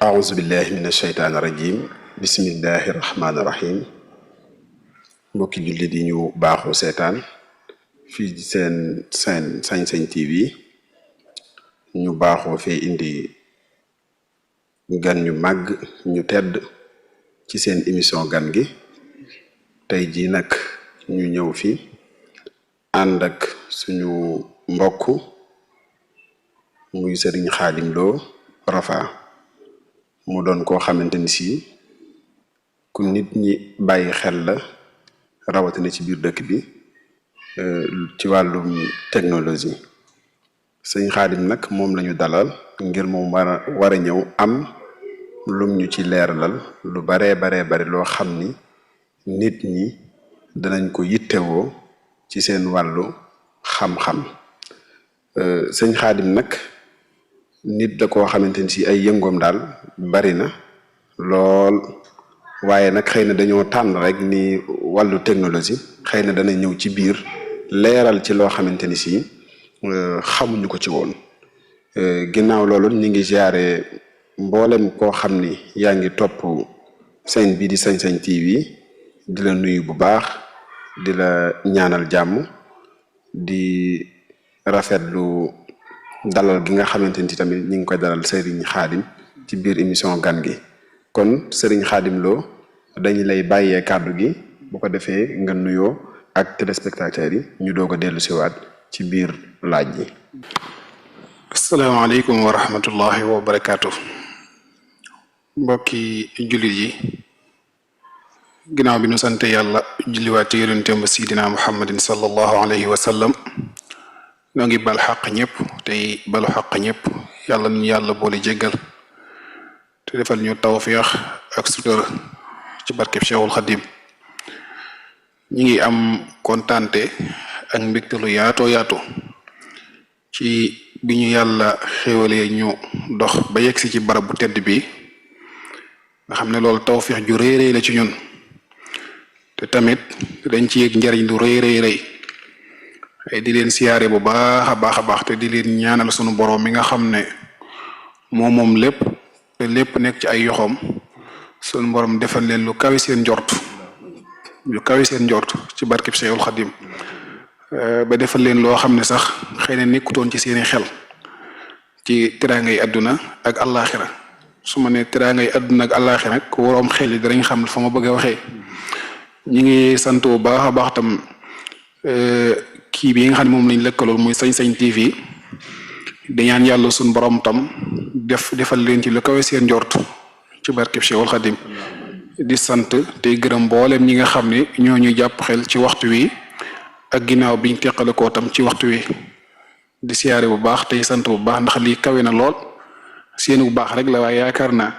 أعوذ بالله من الشيطان الرجيم بسم الله الرحمن الرحيم mbokki jullit yi ñu baaxoo seetaan fii ci seen Sañ-Sañ TV ñu baaxoo fee indi gan ñu màgg ñu tedd ci seen émission gan gi tey jii nag ñu ñëw fi ànd ak suñu mbokk muy Sëriñ Xaadim Lo Rafa mu doon koo xamante ni si ku nit ñi bàyyi xel la rawatina ci biir dëkk bi ci wàllum technologie sëñ Xaadim nag moom lañu dalal ngir moom war a ñëw am lum ñu ci leeralal lu baree bari loo xam ni nit ñi danañ ko yittewoo ci seen wàllu xam-xam sëñ Xaadim nag nit da koo xamante ni si ay yëngoom daal bari na lool waaye nag xëy na dañoo tànn rek ni wàllu technologie xëy na dana ñëw ci biir leeral ci loo xamante ni si xamuñu ko ci woon ginnaaw loolu ñu ngi ziare mboolem koo xam ni yaa ngi topp seen bii di Sañ-Sañ TV di la nuyu bu baax di la ñaanal jàmm di rafetlu dalal gi nga xamante ni tamit ñu ngi koy dalal Serigne Khadim ci biir émission gan gi kon Serigne Khadim Lo dañu lay bàyyee kàddu gi bu ko defee nga nuyoo ak téléspectateurs yi ñu doog a dellu siwaat ci biir laaj yi. asalaamaaleykum wa rahmatullahi wa barakaatu. mbokki jullit yi ginnaaw bi nu sante yàlla julliwaat ci yonenteem ba sidina muhammadin sallallahu alayhi wa sallam noo ngi bal xaq ñëpp tey balu xaq ñëpp yàlla nu yàlla boole jéggal te defal ñu tawfiix ak sutura ci barkeb Cheikhul Xadim ñi ngi am kontante ak mbégte lu yaatoo yaatu ci bi ñu yàlla xéwalee ñu dox ba yegsi ci barab bu tedd bi nga xam ne loolu tawfiix ju rëy la ci ñun te tamit dañ ci yëg njariñ lu rëy di leen siyaare bu baax a baax te di leen ñaanal sunu boroom mi nga xam ne moom lépp te lépp nekk ci ay yoxoom sunu boroom defal leen lu kawi seen njort ci barkeb Cheikhul Xadim ba defal leen loo xam ne sax xëy na nekkutoon ci seeni xel ci teraangay àdduna ak àllaaxira su ma nee teraangay àdduna ak àllaaxira nag waroom xel yi danañ xam fa ma bëgg a waxee ñi ngi sant bu baax a baax tam kii bi nga xam ne moom lañ lëkkalool muy Sañ-Sañ TV di ñaan yàlla suñ borom tam defal leen ci lu kawe seen njort ci barkeb Cheikhul Khadim di sant tey gërëm mboolem ñi nga xam ne ñoo ñu jàpp xel ci waxtu wi ak ginnaaw biñ teqale koo tam ci waxtu wi di siyaare bu baax tey sant bu baax ndax lii kawe na lool seen bu baax rek la waaye yaakaar naa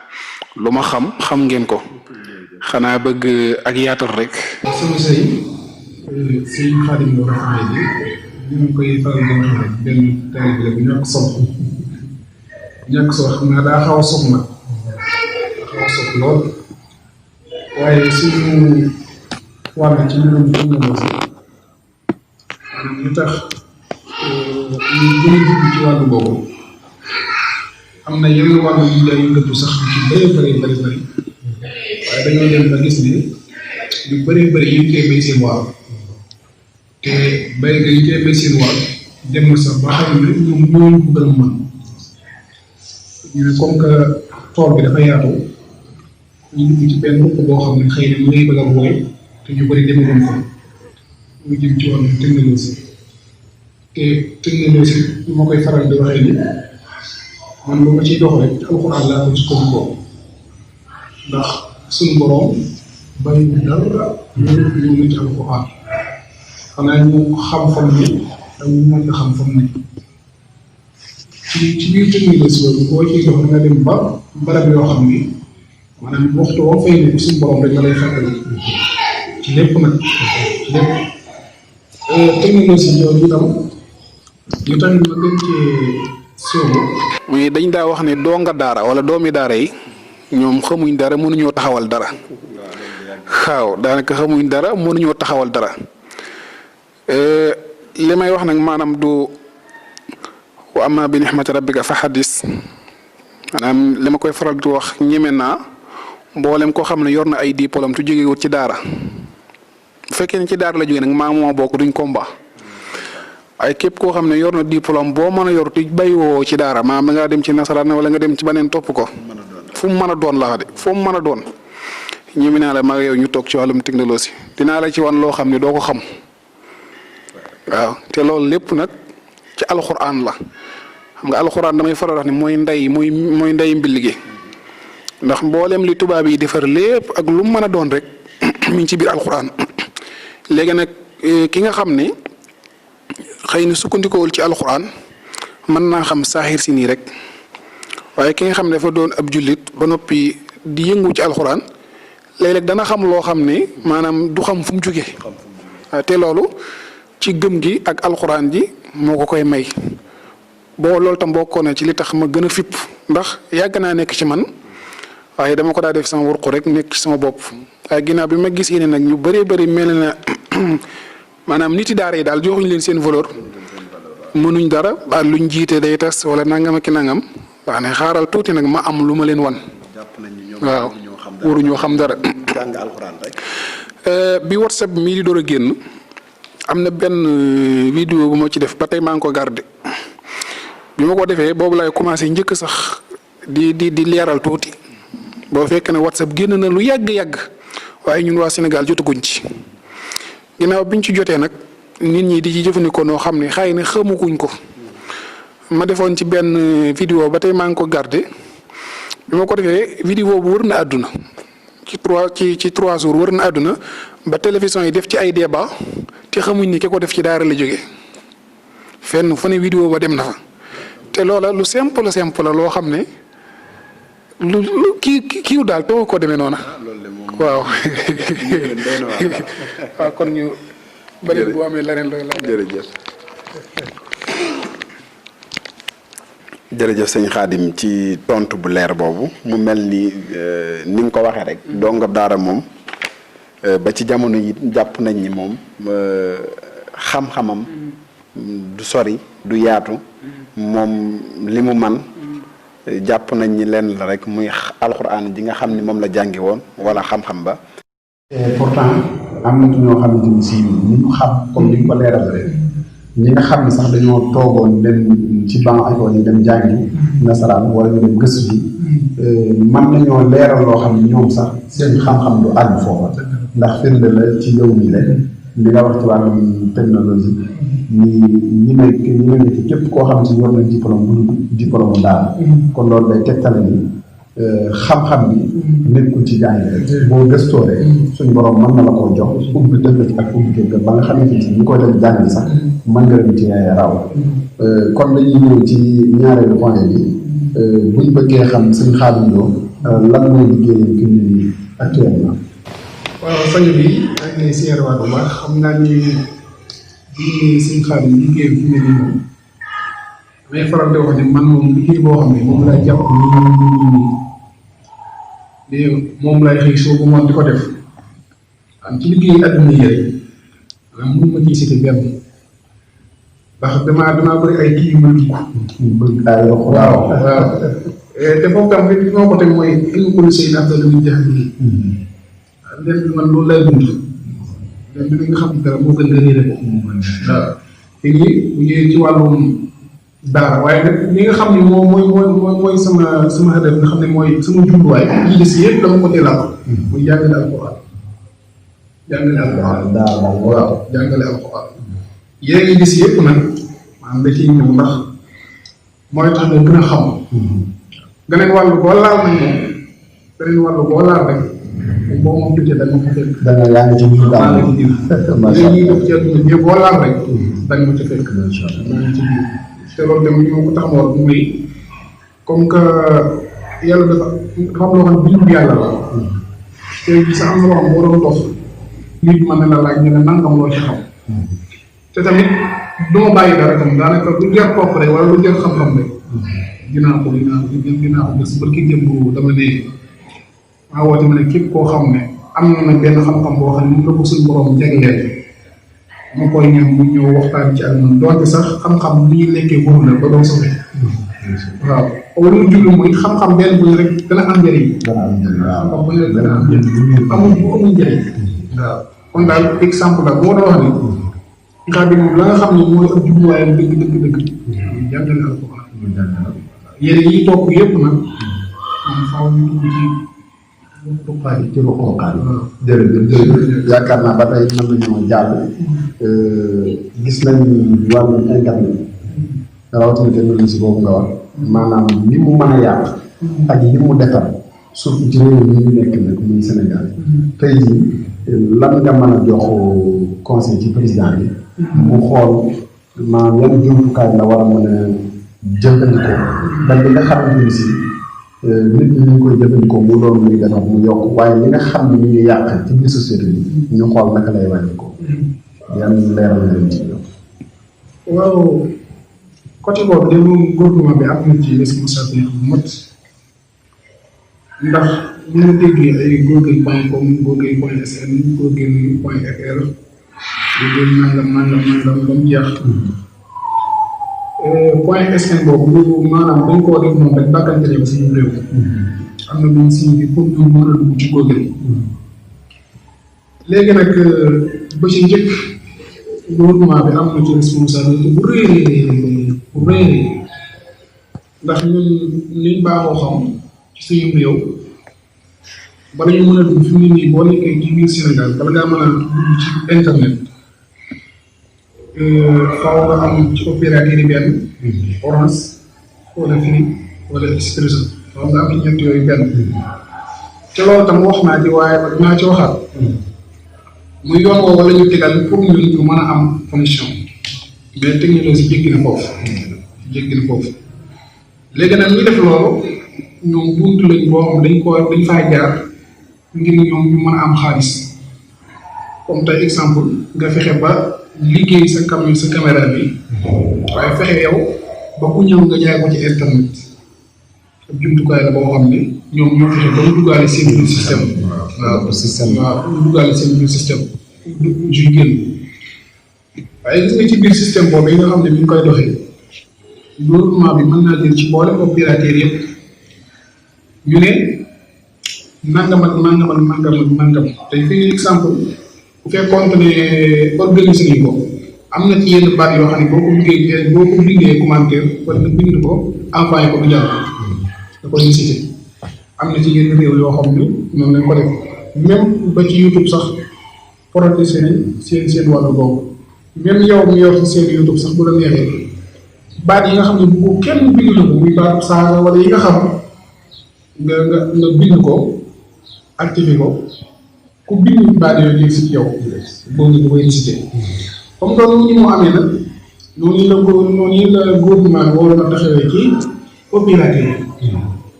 lu ma xam ngeen ko xanaa bëgg ak yaatal rek. Sëriñ Xaadim Lo Rafa bi ñu koy faral di wax rek benn taalibe bi bu ñàkk solo xam naa daa xaw a sox nag lool waaye suñu wàll ci mbirum technologie maanaam lu tax ñu gën a dugg ci wàllu boobu am na yenn wàll yu day yëngatu sax ci bëri waaye dañoo dem ba gis ne yu bëri yi ñu koy bay seen waaw te bay nga ñu koy bay seen waaw dem na sax ba xam ne ñoom ñoo ko gën a mën ñu ne comme que tool bi dafa yaatu ñu dugg ci benn ruq boo xam ne xëy na ñu ngay bëgg a booy te ñu bëri demagoon ko ñu jëm ci wàllu technologie te technologie ñu ma koy faral di waxee ni man lu ma ciy dox rek ci alxuraan laa ko sukkandikoo ndax suñu borom bàyyi dara ñu ngi ci alxuraan xanaa ñu xam-xam ni ak ñu ñàkk xam-xam ni ci biir technologie boobu boo ciy dox nga dem ba barab yoo xam ni maanaam waxtu woo fay ne suñu borom rek nga lay fàttali ci lépp nag ci lépp technologie yooyu itam ñu tamit ma gën cee sóobu. muy dañ daa wax ne donga daara wala doomi daara yi ñoom xamuñ dara mënuñoo taxawal dara waaw daanaka xamuñ dara mënuñoo taxawal dara li may wax nag maanaam du wa amma bi nixmati rabbika fa xadis maanaam li ma koy faral di wax ñeme naa mboolem koo xam ne yor na ay diplôme tu jógewut ci daara bu fekkee ne ci daara la jógee nag maa moo bokk duñ combat waaye képp koo xam ne yor na diplôme boo mën a yor te bàyyiwoo ci daara maa nga dem ci nasaraan wala nga dem ci beneen topp ko fu mu mën a doon la de fu mu mën a doon ñeme naa la mag yow ñu toog ci wàllum technologie dinaa la ci wan loo xam ne doo ko xam waaw te loolu lépp nag ci alxuraan la xam nga alxuraan damay faral wax ne mooy ndey mbil gi ndax mboolem li tubaab yi defar lépp ak lu mu mën a doon rek mi ngi ci biir alxuraan léegi nag ki nga xam ne xëy na sukkandikoowul ci alxuraan mën naa xam saaxir si nii rek waaye ki nga xam ne dafa doon ab jullit ba noppi di yëngu ci alxuraan léeg-léeg dana xam loo xam ne maanaam du xam fu mu jógee te loolu ci gëm gi ak alxuraan ji moo ko koy may boo loolu tam bokkoon na ci li tax ma gën a fipp ndax yàgg naa nekk ci man waaye dama ko daa def sama wurqu rek nekk ci sama bopp waaye ginnaaw bi ma gis ne nag ñu bëree bëri mel na maanaam nit yi daara yi daal joxuñ leen seen valeur mënuñ dara ba luñ jiite day tas wala nangam ak nangam wax ne xaaral tuuti nag ma am lu ma leen wan. waaw waruñoo xam dara. jàng alxuraan rek. bi WhatsApp mii di door a génn am na benn vidéo bu ma ci def ba tey maa ngi ko gardé bi ma ko defee boobu lay commencé njëkk sax di leeral tuuti boo fekk ne WhatsApp génn na lu yàgg waaye ñun waa Sénégal jotaguñ ci ginnaaw biñ ci jotee nag nit ñi di ci jëfandikoo noo xam ne xëy na xamuguñ ko ma defoon ci benn vidéo ba tey maa ngi ko gardé bi ma ko defee vidéo bu wër na àdduna ci 3 jours wër na àdduna ba télévision yi def ci ay débat te xamuñ ni ki ko def ci daara la jógee fenn fu ne vidéo ba dem na fa te loola lu simple la loo xam ne lu kii daal too ko demee noona waaw waaw kon ñu bëri bu amee leneen looy la jërëjëf sëñ Xaadim ci tontu bu leer boobu mu mel ni ni nga ko waxee rek dongab daara moom ba ci jamono yi jàpp nañ ni moom xam-xamam du sori du yaatu moom li mu man jàpp nañ ni lenn la rek muy alxuraan ji nga xam ni moom la jàngi woon wala xam-xam ba. pourtant am na ñoo xamante ni si ni ñu xam comme ni ñu ko leeral rek ñi nga xam ne sax dañoo toogoon dem ci banc école yi dem jàngi nasaraan wala ñu dem gëstu bi mën nañoo leeral loo xam ne ñoom sax seen xam-xam du àgg foofa ndax firnde la ci yow mi leen li nga wax ci wàllum technologie ñi may ci képp koo xam si yor na diplôme bu diplôme daal kon loolu day tegtale ni xam-xam bi nekkul ci jàng rek boo gëstoo rek suñu borom mën na la koo jox ubbi dëgg ci ak ubbi dëgg ba nga xamante ni ñi koy dem jàng sax mën nga dem ci raw kon dañuy ñëw ci ñaareelu point bi buñ bëggee xam suñ Xaadim Lo lan mooy liggéeyam ki ñu actuellement. waaw sëñ bi ak lay seerwaat bu baax xam naa ni bii suñ Xaadim liggéeyam fi mu ne nii moom damay faral di wax ne man moom liggéey boo xam ne moom lay jàpp ni moom lay xëy soo bu moom di ko def am ci liggéey adduna yi rek maanaam mënu ma ciy cité benn ndax damaa bëri ay kii yu ma dugg waaw te foofu tam fi moo ko teg mooy ilmu kulli shay'in afdalu min jahlihi lépp man loolu lay dund lépp li nga xam dara moo gën a réere ko waaw te ñii bu ñëwee ci wàllum daara waaye nag li nga xam ne moom mooy sama xadaf nga xam ne mooy sama jubluwaay yi des yëpp dama ko teelal muy jàngale alxuraan waaw jàngale alxuraan yéen yi des yëpp nag maanaam da ciy ñëw ndax mooy tax nga gën a xam geneen wàllu boo laal nag moom beneen wàllu boo laal rek boo moom tuddee da nga ko fekk. da nga yaa ngi ci biir daal maa ngi ci biir. macha allah def ci àdduna bi boo laal rek da nga ma ci fekk. macha allah maa ngi ci biir. te loolu tamit ñoo ko tax ma wax muy comme que yàlla dafa am loo xam ne bindu yàlla la. te bi sax am na loo xam boo doon dox nit mën na la laaj ne la nangam loo ci xam. te tamit du ma bàyyi dara tam daanaka lu jar topp rek wala lu jar xam-xam rek. dinaa ko gis ba ki jëm dama ne. maa woote ma ne képp koo xam ne am na nag benn xam-xam boo xam ne mu la ko suñu borom jagleel ma koy ñëw mu ñëw waxtaan ci ak man donte sax xam-xam li ñuy lekkee boobu la ba doon sofe waaw wala mu jublu mooy xam-xam benn bu ne rek dana am njëriñ. xam-xam bu ne rek dana am njëriñ amul njëriñ. waaw kon daal exemple la bu ma doon wax ni nga bi moom la nga xam ne mooy ab jubluwaayam dëgg. jàngale alquran. yéen yi topp yëpp nag moom faaw ñu dugg ci ruqaat yi. ci ruqaat yi. jërëjëf yaakaar naa ba tey mën nañoo jàll. gis nañ wàllu internet rawatina technologie boobu nga wax maanaam li mu mën a yàq ak li mu defar surtout ci réew mi ñu nekk nag muy Sénégal tey jii lan nga mën a jox conseil ci président bi mu xool maanaam yan jumtukaay la war a mën a jëfandikoo ba li nga xamante ni si nit ñi ñu koy jëfandikoo mu doon luy defar mu yokk waaye li nga xam ne ñu ngi yàq ci biir société bi ñu xool naka lay wàññi ko yan leeral na leen ci yow. waaw côté boobu de moom gouvernement bi am na ci responsabilité bu mat ndax bu ñu déggee ay google.com google.sn google.fr google nangam ba mu jeex .sn boobu maanaam dañ koo def moom rek bàkkante ne ba suñu réew am na luñ signe bi pour ñu mën a dugg ci google léegi nag ba ci njëkk gouvernement bi am na ci responsabilité bu rëy ndax ñun liñ baaxoo xam ci suñu réew bala ñu mën a dugg fi mu ne nii boo nekkee ci biir Sénégal bala ngaa mën a dugg ci internet faaw nga am ci opérateur yi benn Orange wala Free wala Expresso faaw nga am ci ñett yooyu benn te loolu tam wax naa ci waaye dinaa ci waxaat muy yoon woo wala ñu tegal pour ñu mën a am connexion mais technologie jéggi na foofu léegi nag ñu def loolu ñoom buntu lañ boo xam dañ faa jaar ngir ñoom ñu mën a am xaalis comme tey exemple nga fexe ba liggéey sa caméra bi waaye fexe yow ba ku ñëw nga jaay ko ci internet ak jumtukaay la boo xam ne ñoom ñoo fexe ba mu duggaale seen biir système waaw mu duggaale seen biir système juy génn waaye gis nga ci biir système boobu yi nga xam ne mi ngi koy doxee gouvernement bi mën naa jël ci mboolem opérateur yëpp ñu ne nangam tey fii exemple bu fekkoon ne organisé nañ ko am na ci yenn baat yoo xam ne boo ko liggéeyee commentaire wala nga bind ko envoyé ko du jàll da koy cité am na ci yenn réew yoo xam ne noonu lañ ko def même ba ci YouTube sax protégé nañ seen wàllu boobu même yow mi yor ci seen YouTube sax bu la neexee baat yi nga xam ne bu ko kenn bind la ko muy baat saaga wala yi nga xam nga bind ko activé ko ku bind baat yooyu léegi si yow boo ñu koy cité comme loolu ñu mu amee nag noonu la gouvernement bi waroon a taxawee ci opérateur yi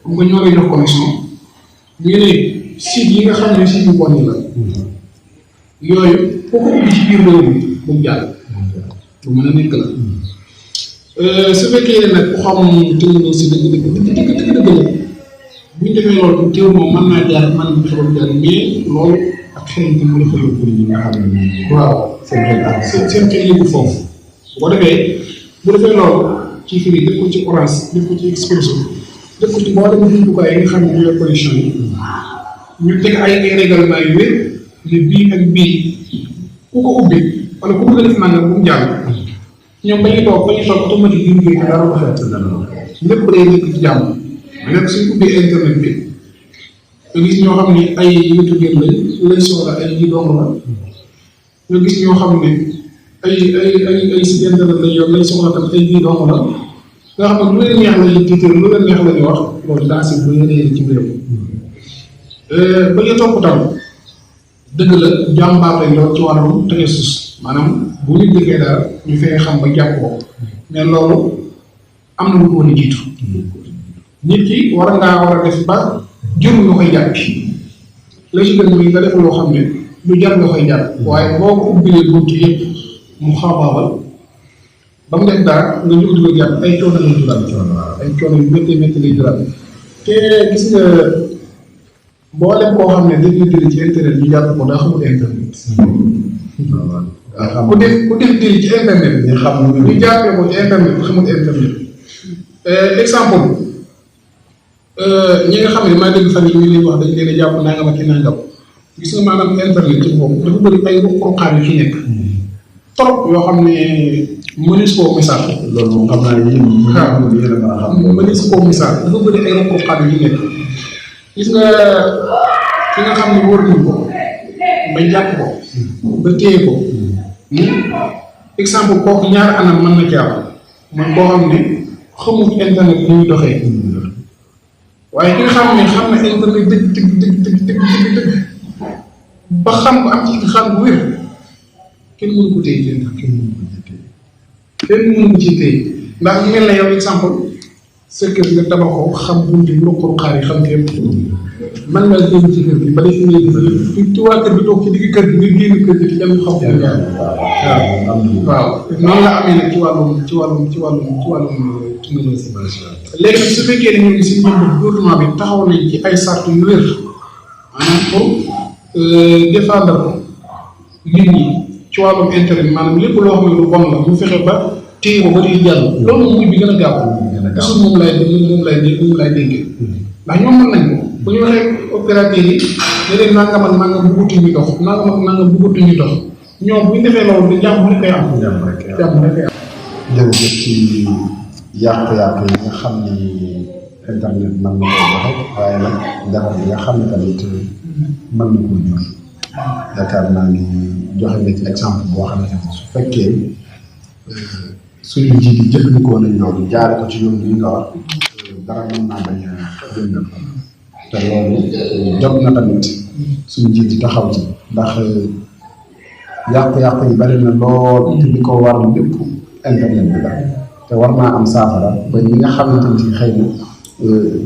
comme que ñoo lay jox connexion ñu ne site yi nga xam ne site yu bon yi la yooyu foo ko ubbi ci biir réew mi bu mu jàll lu mën a nekk la su fekkee nag ku xam technologie dëgg la bu ñu defee loolu teew moom mën naa jaar mën na fexe ba mu jàll mais loolu ak xëy na mu dafa yóbbu ñi nga xam ne waaw seen xel yëngu foofu bu ko defee bu defee loolu ci Free def ko ci Orange def ko ci Expresso def ko ci mboolem jumtukaay yi nga xam ne ñooy connexion yi ñu teg ay règlement yu wér ne bii ak bii ku ko ubbi wala ku bëgg a def nangam bu mu jàll ñoom ba ñuy toog automatique yi ñu koy dara ko xeet lépp day nekk ci jàmm nag suñ ubbee internet bi nga gis ñoo xam ne ay youtubeur lañ soxla ay yi dong la nga gis ñoo xam ne ay site internet lañ yor lañ soxla tamit ay yi dong la nga xam ne lu leen neex la ñuy tiitar lu leen neex la ñuy wax loolu daa si ba yéene ci réew ba ñu topp tam dëgg la jàmbaar lañ lool ci wàllum tajassus maanaam bu nit defee daal ñu fexe xam ba jàpp ko mais loolu am na lu ko war a jiitu nit ki war a def ba jëru nga koy jàpp la ci gën mooy nga def loo xam ne lu jar nga koy jàpp waaye boo ko ubbilee bunt yëpp mu xaabaabal ba mu def dara nga ñu ko jàpp ay coono lay jural ay coono yu métti lay jural te gis nga mboolem koo xam ne dañuy diri ci internet ñu jàpp ko daa xamul internet ku def diri ci internet ñu jàppee ko ci internet xamul internet exemple ñi nga xam ne maa dégg fan yi ñu leen wax dañ leen a jàpp nangam ak nangam gis nga maanaam internet ci boppam dafa bëri ay ruqaar yu fi nekk trop yoo xam ne mënees koo misaal. loolu moom xam naa ne yéen yéen a mën a xam. mënees koo misaal dafa bëri ay ruqaar yu fi nekk gis nga ki nga xam ne wóor nañ ko ba jàpp ko ba téye ko exemple kooku ñaari anam mën na ci am man koo xam ne xamul internet ni ñuy doxee waaye ki nga xam ne xam na internet dëgg ba xam ko am ci xam bu wér kenn mënu ko téye kenn mënu ko ci téye ndax ñu mel na yow exemple sa kër nga tabaxoo xam bunti ruq-ruqaar yi xam képp man nga génn ci kër gi ba def ngay ci waa kër gi toog ci digg kër gi nga génn kër gi te kenn xam ko waaw noonu la amee nag ci wàllum technologie léegi nag su fekkee ne ñun si ñoom gouvernement bi taxaw nañ ci ay sart yu wér maanaam pour défendre nit ñi ci wàllum internet maanaam lépp loo xam ne lu bon la mu fexe ba téye ko ba di jàll loolu moom bi gën a gaaw toujours moom lay dénkee ndax ñoom mën nañ ko bu ñu waxee opérateur yi ne leen nangam ak nangam bëggatu ñu dox nangam ak nangam bëggatu ñu dox ñoom bu ñu defee loolu di jàmm rek koy am jërëjëf ci yàqu-yàqu yi nga xam ni internet mën na koy joxe waaye nag defar bi nga xam ne tamit mën na koo jur yaakaar naa ni joxe nga ci exemple boo xamante ne su fekkee suñu njiit yi jëfandikoo nañ loolu jaare ko ci yoon bi nga wax dara mën naa bañ a jëndal te loolu jot na tamit suñu njiit yi taxaw ci ndax yàqu-yàqu yi bari na lool te li ko waral lépp internet bi la te war naa am saafara ba ñi nga xamante ni xëy na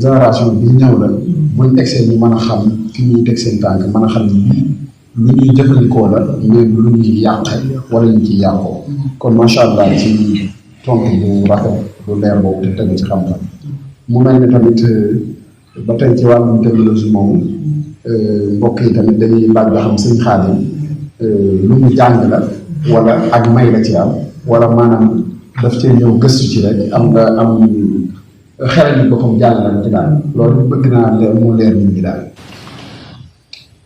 génération bi ñëw la buñ egsee ñu mën a xam fi ñuy teg seen tànk mën a xam ni bii lu ñuy jëfandikoo la mais lu ñuy yàqe wala ñu ciy yàqoo kon macha allah ci tontu bu rafet bu leer boobu te tegu ci xam-xam mu mel ni tamit ba tey ci wàllum technologie moomu mbokk yi tamit dañuy laaj ba xam sëñ Xaadim lu mu jàng la wala ak may la ci am wala maanaam daf cee ñëw gëstu ci rek am xelal ni boppam jàng la ci daal loolu bëgg naa leer mu leer nit ñi daal.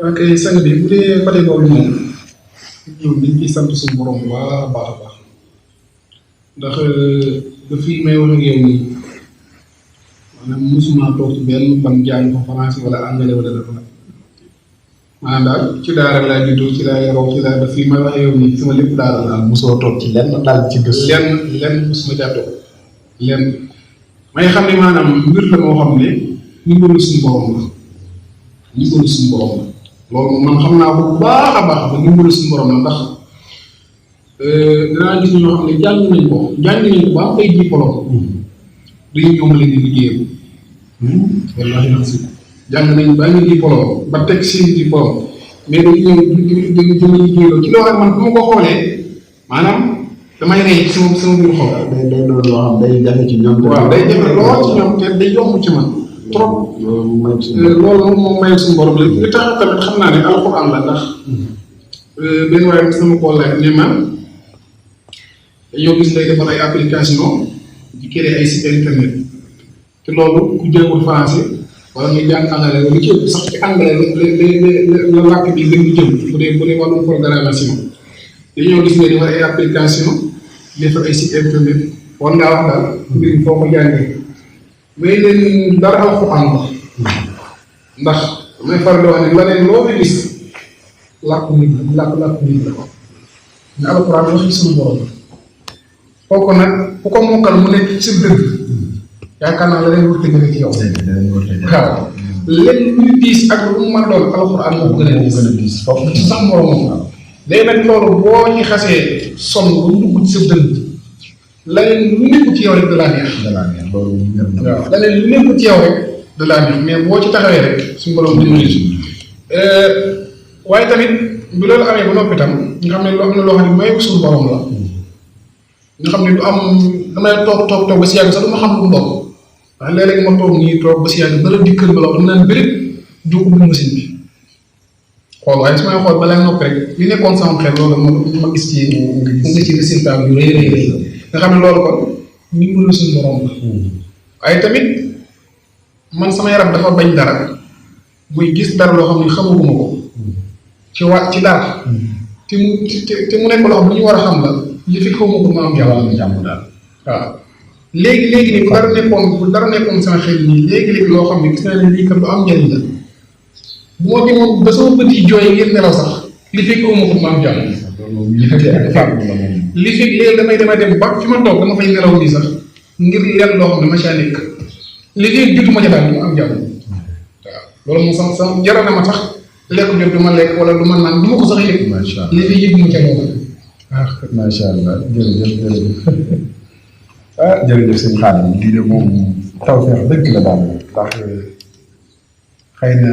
ok sang bi bu dee côté boobu moom ñoom dañ ciy sant suñu borom bu baax a baax a baax ndax ba fii may wax ak yow nii maanaam mosuma toog ci benn ban jàng ko français wala anglais wala dara maanaam daal ci daara laa juddoo ci laa yaroo ci laa ba fii may wax ak yow nii sama lépp daara la. mosoo toog ci lenn daal ci gëstu. lenn mosuma caa toog lenn may xam ne maanaam mbir la moo xam ne ndimbalu suñu borom la ndimbalu suñu borom la. loolu man xam naa ko bu baax a baax ba ndimbalu suñu borom la ndax danaa gis ñoo xam ne jàng nañ ko ba am ay diplôme dañu ñoom leen di liggéeyam wallaahi na si jàng nañ ba ñu diplôme ba teg seen diplôme mais dañu ñëw dañu jëm liggéeyam ci loo xam man bu ma ko xoolee maanaam damay rey sama biir xol. day doon loo xam day jafe ci ñoom. waaw day jafe lool ci ñoom te day yomb ci man trop. loolu moom may suñu borom la li tax tamit xam naa ne alxuraan la ndax benn waaye sama koo laaj ne man dañoo gis lay defar ay application di créer ay site internet te loolu ku jàngul français wala nga jàng anglais wala ci ëpp sax ci anglais la làkk bi gën di jëm bu dee wàllum programmation dañoo gis lay defar ay application defar ay site internet war ngaa wax daal mbir mi foo ko jàngee mais leen dara alxuraan la ndax damay faral di wax ne la leen loo fi gis làkku nit la mais alxuraan wax ci suñu borom kooku nag ku ko mokkal mu nekk ci dëgg yaakaar naa la leen wërte gën a ci yow waaw leen luy diis ak lu mu mën a doon alxuraan moo ko gën a diis foofu ci sax moromam léegi nag loolu boo ci xasee sonn ba mu dugg ci sa dënn leneen lu nekk ci yow rek da laa neex. waaw leneen lu nekk ci yow rek da laa neex mais boo ci taxawee rek suñu borom dimbali ci waaye tamit bi loolu amee ba noppi tam nga xam ne loo xam ne mayu suñu borom la nga xam ne du am damay toog ba si yàgg sax du ma xam lu mu doon waaye léeg-léeg ma toog nii toog ba si yàgg dara dikkal ba la wax naan bëri jóg bu machine bi xool waaye su may xool balaa noppi rek li nekkoon sama xel loolu ma gis ci résultat yu rëy nga xam ne loolu kon ndimbalu suñu borom la waaye tamit man sama yaram dafa bañ dara muy gis dara loo xam ne xamaguma ko ci dara te mu nekk loo xam ne lu ñu war a xam la li fi xaw ma ko ma am jàmm daal waaw léegi nii bu dara nekkoon sama xel nii léegi loo xam ne gis naa ne lii kat lu am njëriñ la bu ma demoon ba sama bët yi jooy ngir nelaw sax li fi xaw ma ko ma am jàmm li fi léegi damay dem ba fi ma toog dama fay nelaw nii sax ngir lenn loo xam ne ma caa nekk li fi jotuma ca daal du ma am jàmm waaw loolu moom sama jaral na ma sax lekk jot du ma lekk wala du ma naan du ma ko sax yëg. macha allah li fi yëg mu ca loolu. macha allah jërëjëf jërëjëf sëñ Xaadim lii de moom tawfeex dëgg la daal ndax xëy na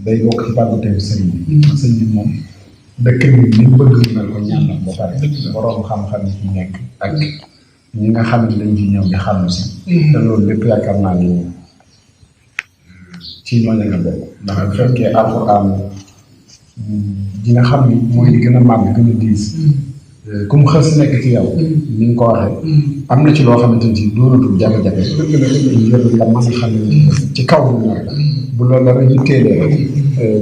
day bokk ci bàggu teew sëriñ bi. sëñ bi moom dëkk bi ni mu bëgg ñu mel ko ñaan la ba pare. borom xam-xam yi fi nekk ak ñi nga xam ne dañ fi ñëw di xam si. te loolu lépp yaakaar naa ni ci ñooñu nga bokk ndax bu fekkee alxuraan ji nga xam ni mooy li gën a màgg gën a diis ku mu xës nekk ci yow ni nga ko waxee am na ci loo xamante ni doonatul jafe-jafe ngir la mën a xam ci kaw lu ñor la bu loolu la rek yitteelee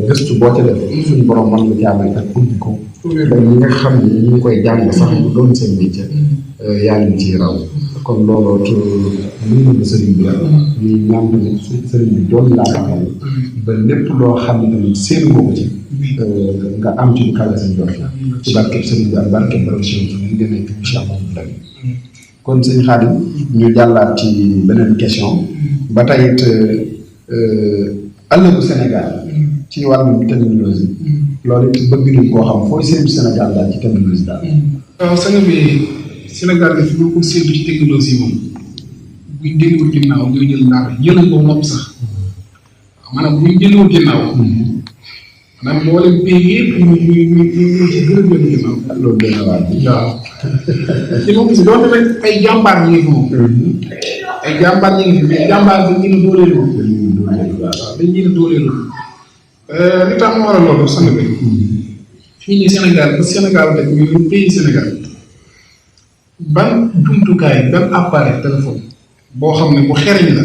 gëstu boo ca def suñu borom mën nga jàmmale ak ubbi ko ba ñi nga xam ne ñu ngi koy jàng sax bu doon seen métier yaa ngi ciy raw kon looloo lu ñu sëriñ bi la ñuy ñaan tamit sëriñ bi doon laa xamal ba lépp loo xam ne tamit séenu ko ci nga am ci lu kawe seen jot ci barkeb sëriñ bi ak barkeb borom si ñu gën a incha allah kon sëñ Xaadim ñu jàllaat ci beneen question ba tey it ëllëgu Sénégal ci wàllum technologie loolu it bëgg nañ koo xam fooy séentu Sénégal daal ci technologie daal. waaw sëñ bi Sénégal daf ñu ko séentu ci technologie moom buñ delluwul ginnaaw ñu jël ndax jëloon ko nopp sax maanaam buñ delluwul ginnaaw maanaam mboolem pays yëpp ñu ci gën a dellu ginnaaw. loolu dana waar waaw li ma gis doon rek ay jàmbaar ñu ngi fi moom ay jàmbaar ñu ngi fi mais jàmbaar dañ ñu dooleelu dañ ñu dooleelu li tax ma war a loolu sang bi fii nii Sénégal ba Sénégal rek ñu pays Sénégal ban jumtukaay ban appareil téléphone boo xam ne bu xereñ la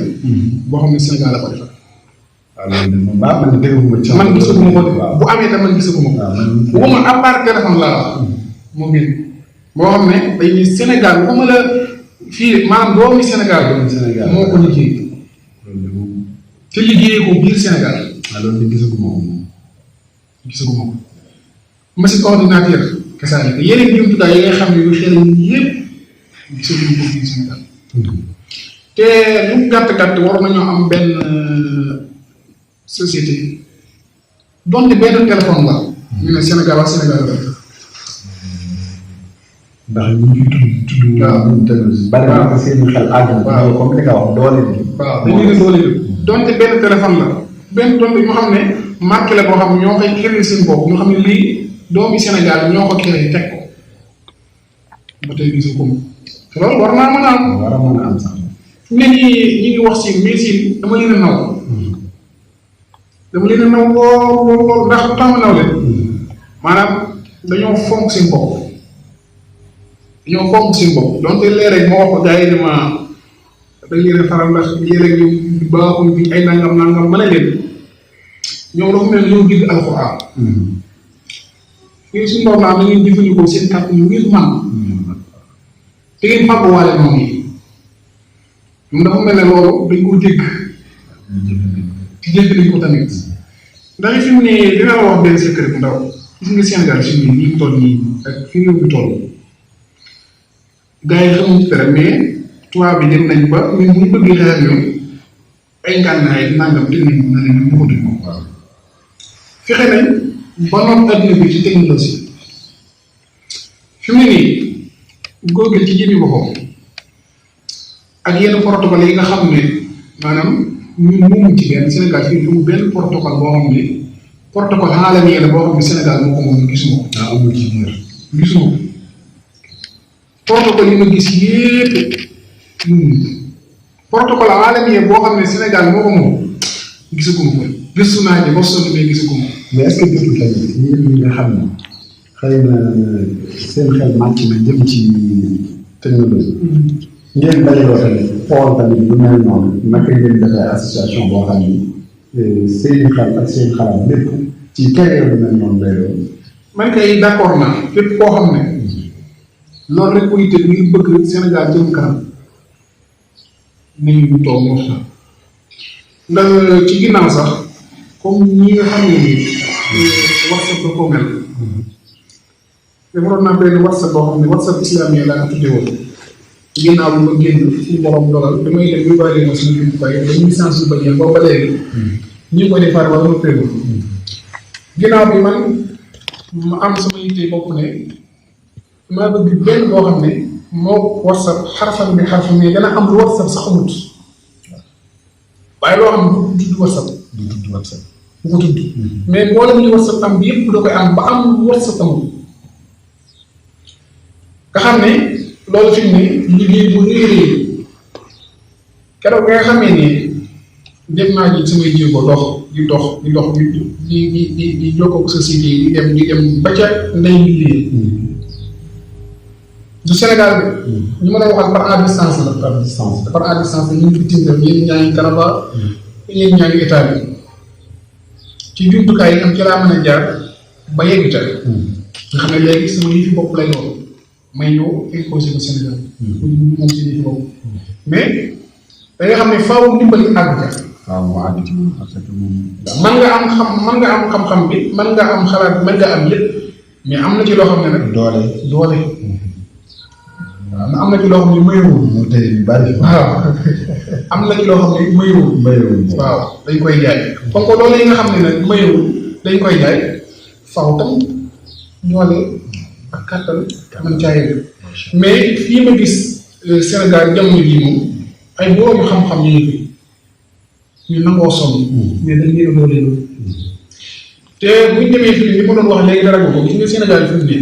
boo xam ne Sénégal la ko defal man gisaguma ko bu amee tam man gisaguma ko bu ma appareil téléphone laa wax moom it boo xam ne dañuy Sénégal bu ma la fii maanaam doomi Sénégal moo ko liggéey te liggéeyee ko biir Sénégal loolu gisaguma ko machine ordinateur kasaani ko yeneen jumtukaay yi nga xam ne yu xel yëpp gisaguñu ko biir Sénégal te lu gàtt-gàtt war nañoo am benn société donte benn téléphone la ñu ne Sénégal ak Sénégal la ndax ñu ngi tudd bari na seen xel àgg na comme li nga wax doole bi waaw dañuy ne doole bi donte benn téléphone la benn donte ñu xam ne marque la boo xam ne ñoo koy créé seen bopp ñu xam ne lii doomi Sénégal ñoo ko créé teg ko ba tey gisu ko te loolu war naa mën a am sax fu ne ñi ngi wax si mais si dama leen a naw lool ndax lu tax ma naw leen maanaam dañoo fonk seen bopp donte léeg rek ma wax ko gars yi ne ma dañ leen a faral ndax lii rek ñu baaxuñ fi ay nangam mën a leen ñoom dafa mel ne ñoo dégg alxuraan fii suñu borom naa da ngeen jëfandikoo seen kàttan yu ngeen man te ngeen fàgguwaale moom yi moom dafa mel ne loolu dañ koo dégg te dégg nañ ko tamit ndax fi mu ne dina la wax benn secret bu ndaw gis nga Sénégal si nii mu toll nii ak fi réew mi toll gars yi xamuñ ci dara mais tubaab bi dem nañ ba ñun bu ñu bëggee xeex ñoom ay ngànnaay nangam technique na leen ñu ko dégg waaw fexe nañ ba noot adduna bi ci technologie fi mu ne nii Google ci jëmi boppam ak yenn protocole yi nga xam ne maanaam ñun moomuñ ci benn Sénégal fii amul benn protocole boo xam ne protocole alami la boo xam ne Sénégal moo ko moom gisuma ko. amul ci biir gisuma ko protocole yi ma gis yépp protocole alami boo xam ne Sénégal moo ko moom gisaguma ko gëstu naa ci ba sonn mais gisaguma ko. mais est-ce que jotul tamit yéen ñi nga xam ne xëy na seen xel màcc na jëm ci technologie. ngeen dajaloo tamit xool tamit lu mel noonu naka ngeen defee association boo xam ni seen xel ak seen xalaat lépp ci période lu mel noonu lay doon. man kay d'accord naa képp koo xam ne loolu rek koy tëj ngir bëgg Sénégal jëm kanam nañu toog waxtaan ndax ci ginnaaw sax comme ñi nga xam ne WhatsApp da ko mel defaroon naa benn WhatsApp boo xam ne WhatsApp islamique laa ko tuddee woon ginnaaw bi ma génn suñu borom dogal damay dem yu bari ma suñu jumtukaay dañuy sensibiliser ba ba léegi ñu ngi koy defar wala ma prévu ginnaaw bi man ma am sama yitte bopp ne maa bëgg benn boo xam ne moo WhatsApp xarfan bi xarfan mais dana am lu WhatsApp sax amut waaye loo xam ne du tudd WhatsApp du tudd WhatsApp. bu ko tudd mais mboolem li WhatsApp am bi yëpp da koy am ba am lu WhatsApp amul nga xam ne loolu fi mu ne liggéey bu réeréer keroog nga xamee ne dem naa ji samay jéego dox di jokkoo ak société yi di dem ba ca ndey liggéey du Sénégal bi ñu mën a waxal par à distance la par à distance la ñu ngi bitim réew yéen ñaa ngi Canada yéen ñaa ngi État bi ci jumtukaay yi am ci laa mën a jaar ba yegg ca nga xam ne léegi sama yëfi bopp lay doon may ñëw imposé ko Sénégal moom si yëfi bopp mais da nga xam ne faaw ndimbali àgg ca waaw moo àgg ci parce que moom. man nga am xam-xam bi man nga am xalaat bi man nga am yëpp mais am na ci loo xam ne nag doole. waaw am na ci loo xam ne mayewul mu tey yu bari. waaw am na ci loo xam ne mayewul mayewul waaw dañ koy jaay comme que loolu yi nga xam ne nag mayewul dañ koy jaay faw tam ñoole ak kàttan man caa yegg mais fii ma gis Sénégal jamono jii moom ay borom xam-xam ñu ngi fi ñu nangoo sonn mais dañ leen a dooleel te buñ demee fii li ma doon wax léegi dara ko gis nga Sénégal fi mu ne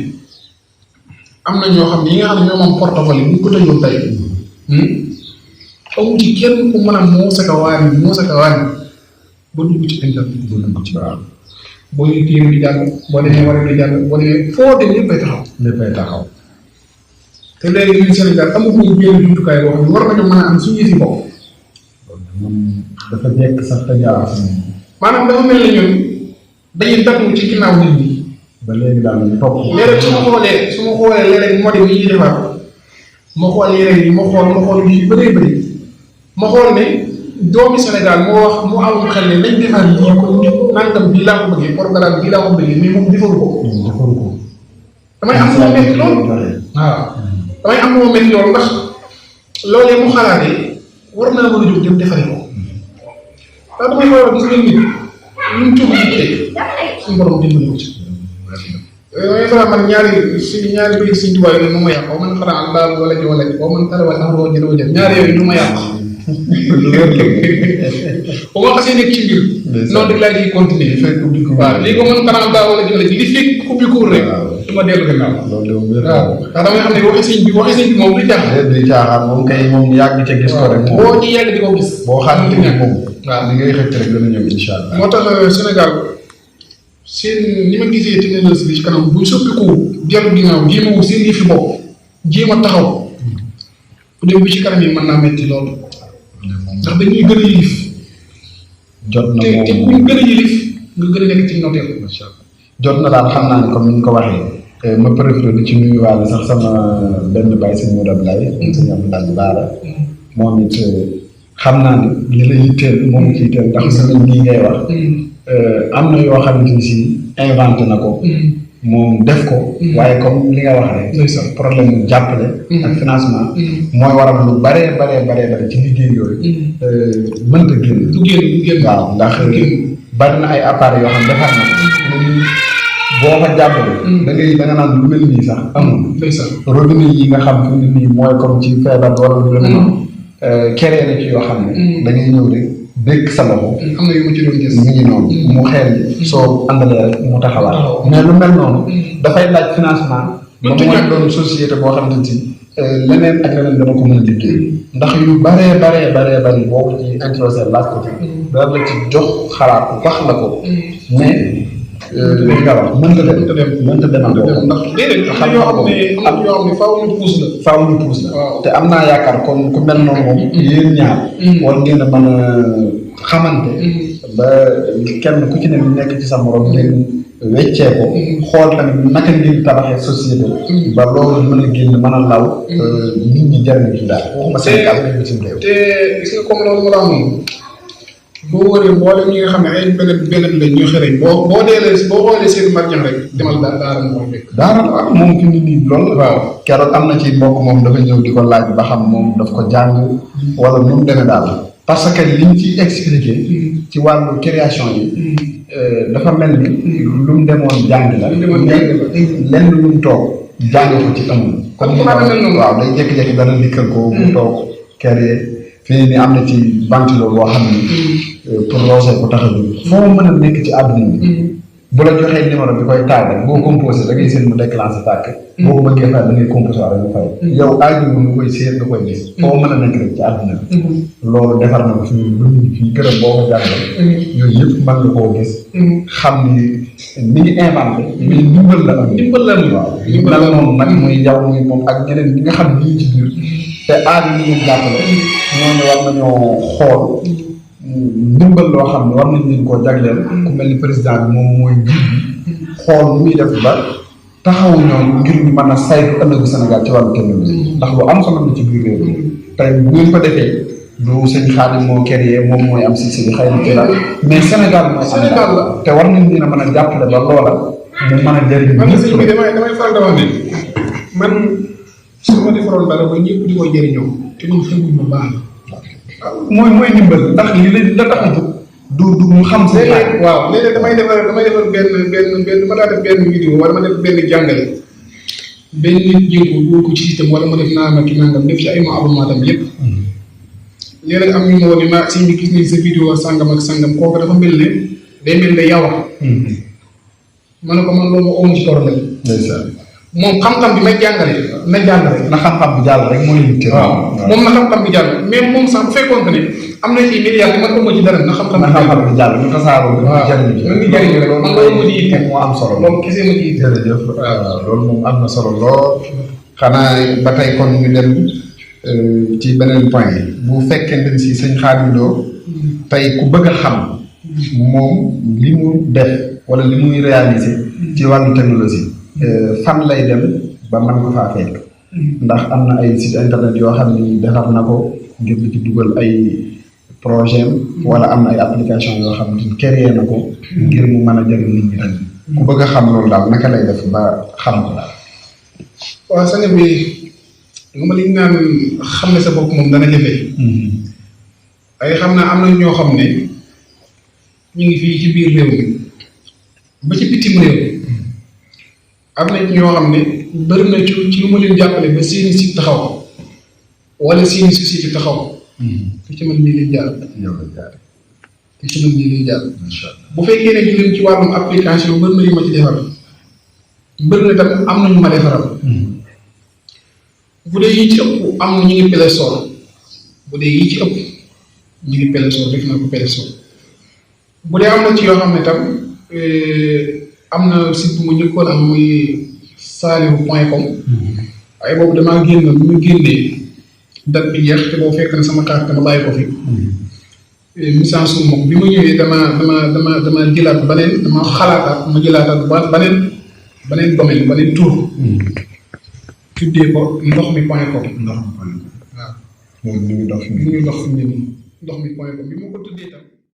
am na ñoo xam ne yi nga xam ne ñoo moom portefeuille bu ñu ko tëjoon tey amu ci kenn ku mën a muusaka waani ba dugg ci internet ba dugg ci waaw boo ñu téere di jàng boo demee war a di jàng boo demee foo dem léppay taxaw léppay taxaw. te léegi ñun Sénégal amaguñu benn jumtukaay boo xam ne war nañu mën a am suñu yëfi bopp moom dafa nekk sax te jaar. maanaam dafa mel ne ñun dañuy daggu ci ginnaaw nit ñi ba léegi daal ñu topp. léeg-léeg su ma xoolee léeg-léeg moo dem yi ñuy defar ma xool yeneen yi ma xool yu bëree bëri ma xool ne doomi Sénégal moo wax mu am xel ne nañ defar lii ko nangam bii laa ko bëggee programme bii laa ko bëggee mais moom defaru ko damay am moo métti loolu waaw damay am moo métti loolu ndax loolee mu xalaatee war naa mën a jóg dem defari ko ndax damay xool gis ngeen nit lu mu tuub yitte suñu borom dimbali ko ci mooy faral man ñaari bëri suñu tubaab yooyu nu ma yàq man xanaa allah wala ji wala ji man tarawal am roo jëloo jël ñaari yooyu nu ma yàq bu ma xasee nekk ci mbir noonu rek laa di continuer fekk ubbi ko waaw lii ko man xanaa allah wala ji wala ji li fekk ubbi ko rek du ma dellu gannaaw waaw ndax damay xam ne waxi sëñ bi moom du jaaxal du caaxaan moom kay moom yàgg ca gis ko rek boo ci yàgg di ko gis boo xamante ni moom waaw li ngay xëcc rek dana ñëw incha allah moo tax Sénégal seen ni ma gisee technologie bi ci kanam buñ soppiku dellu ginnaaw jéem a wut seen yëfi bopp jéem a taxaw bu dee bi ci kanam yi mën naa metti loolu ndax dañuy gën a yilif jot na moom te kuñ gën a yilif nga gën a nekk ci noteel macha allah jot na daal xam naa ne comme ni ñu ko waxee ma préféré di ci nuyuwaale sax sama benn baay sëñ Modou Abdoulaye sëñ Abdoulaye Baara moom it xam naa ne li la yitteel moom ci yitteel ndax lu nii ngay wax am na yoo xamante ni si inventé na ko moom def ko waaye comme li nga wax rek problème mu jàppale ak financement mooy waral lu bare ci liggéey yooyu mënta génn du génn waaw ndax bari na ay appareils yoo xam defar na ko boo ko jàppale da nga naan lu mel nii sax amul robinet yi nga xam fi ne nii mooy comme ci feebar wala lu mel noonu keree na ci yoo xam ne da ngay ñëw rek dëkk sa loxo am na yu ma ci doon gis mu ngi noonu mu xeel soo àndalee rek mu taxawaat mais lu mel noonu dafay laaj financement ba mooy doon société boo xamante ni leneen ak leneen dana ko mën a liggéey ndax yu baree boo ko ci introsé laaj ko ci dara la ci jox xalaat wax la ko mais li nga wax mënta demal boppam ndax déedéet am na yoo xam ne faaw ñu puus la. waaw te am naa yaakaar kon ku mel noonu moom yéen ñaar war ngeen a mën a xamante ba kenn ku ci ne lu nekk ci sa morom ngeen weccee ko xool tamit naka ngeen tabaxee société ba loolu mën a génn mën a law nit ñi jariñu ci daal waxuma Sénégal mais bitim réew te gis nga comme loolu mu la moom boo wëree mboolem ñi nga xam ne ay benn lañ ñu xëreñ boo xoolee seen marjan rek demal daara moo fekk daara waaw moom fi mu nii loolu waaw keroog am na ci mbokk moom dafa ñëw di ko laaj ba xam moom daf ko jàng wala nu mu demee daal parce que liñ ci expliqué ci wàllu création yi dafa mel ni lu mu demoon jàng la lenn lu mu toog jàng ko ci amul comme waaw day jékki-jékki dana dikkal ko mu toog créé fii ni am na ci ventilo boo xam ne pour roose ko tax a jóg foo mën a nekk ci àdduna bi bu la joxee numéro bi koy taal rek boo composé da ngay seen mu déclenché tàkk boo ko bëggee fay da ngay composé wala nga fay yow aaju nga koy seet nga koy gis foo mën a nekk rek ci àdduna bi loolu defar na ko fi lu ñu fii këram boo ko jàngal yooyu yëpp mën nga koo gis xam ni mi ngi inventé mais ndimbal la am waaw ndimbal la moom nag muy yow muy moom ak ñeneen ñi nga xam ne ñu ci biir te aada yi ñu jàppale ñooñu war nañoo xool ndimbal loo xam ne war nañ leen koo jagleel ku mel ni président bi moom mooy njiit bi xool nu muy def ba taxawu ñoom ngir ñu mën a saytu ëllëgu Sénégal ci wàllu technologie ndax lu am solo la ci biir réew mi tey bu ngeen ko defee du sëñ Xaadim moo créé moom mooy am si bi xëy na ci la mais Sénégal mooy Sénégal la te war nañ leen a mën a jàppale ba loola mu mën a jëriñ man sëñ bi damay faral di wax ne man su ma defaroon dara ba ñëpp di ko jëriñoo te man xamuñ ma baax na mooy ndimbal ndax li la tax a jóg du mu xam si waaw léeg-léeg damay defar benn ma daa def benn vidéo wala ma def benn jàngale benn nit jëngu dugal ko ci système wala ma def naa ki nangam def ci ay ma abonnement tam yëpp léeg-léeg am ñu ma woon ni ma si ñu gis ni sa vidéo sangam ak sangam kooku dafa mel ne day mel ne yow ma ne ko man loolu ma amu ci problème moom xam-xam bi may jàngale na jàll rek na xam-xam bi jàll rek mooy yitte waaw moom na xam-xam bi jàll mais moom sax bu fekkoon que ne am na ci milliards man ëmma ci dara na xam-xam bi jàll ñu tasaaroo ñu jëriñ rek man loolu moo di yitte moo am solo loolu kese ma ci yitte jërëjëf waaw loolu moom am na solo lool xanaa ba tey kon ñu dem ci beneen point bu fekkente ni si sëñ Khadim Lo tey ku bëgg a xam moom li mu def wala li muy réaliser ci wàllu technologie fan lay dem ba mën ko faa fekk ndax am na ay site internet yoo xam ni defar na ko ngir di ci dugal ay projet wala am na ay application yoo xam ne créé na ko ngir mu mën a jëriñ nit ñi tamit ku bëgg a xam loolu daal naka lay def ba xam ko daal. waaw sëñ bi nga ma li ñu naan xam ne sa bopp moom dana jafe. ay xam naa am na ñoo xam ne ñu ngi fii ci biir réew mi ba ci bitim réew. am na ñoo xam ne bëri na ci lu ma leen jàppale ba seeni site taxaw wala seeni société taxaw te ci man mii lay jaar te ci man mii lay jaar bu fekkee ne jëleen ci wàllum application bëri na yu ma ci defar bëri na tam am na ñu ma defaral bu dee yi ci ëpp am na ñu ngi Play Store bu dee yi ci ëpp ñu ngi Play Store def naa ko Play Store bu dee am na ci yoo xam ne tam am na site bu ma njëkkoon am muy salihu.com waaye boobu damaa génn bu ñu génnee date bi jeex te boo fekk na sama carte ma bàyyi ko fi message su moom bi ma ñëwee dama jëlaat beneen dama xalaataat ma jëlaataat beneen domaine beneen tur tuddee ko ndox mi point com waaw moom ñu ngi dox mu ngi dox fi mu ne nii ndox mi point com bi ma ko tuddee tam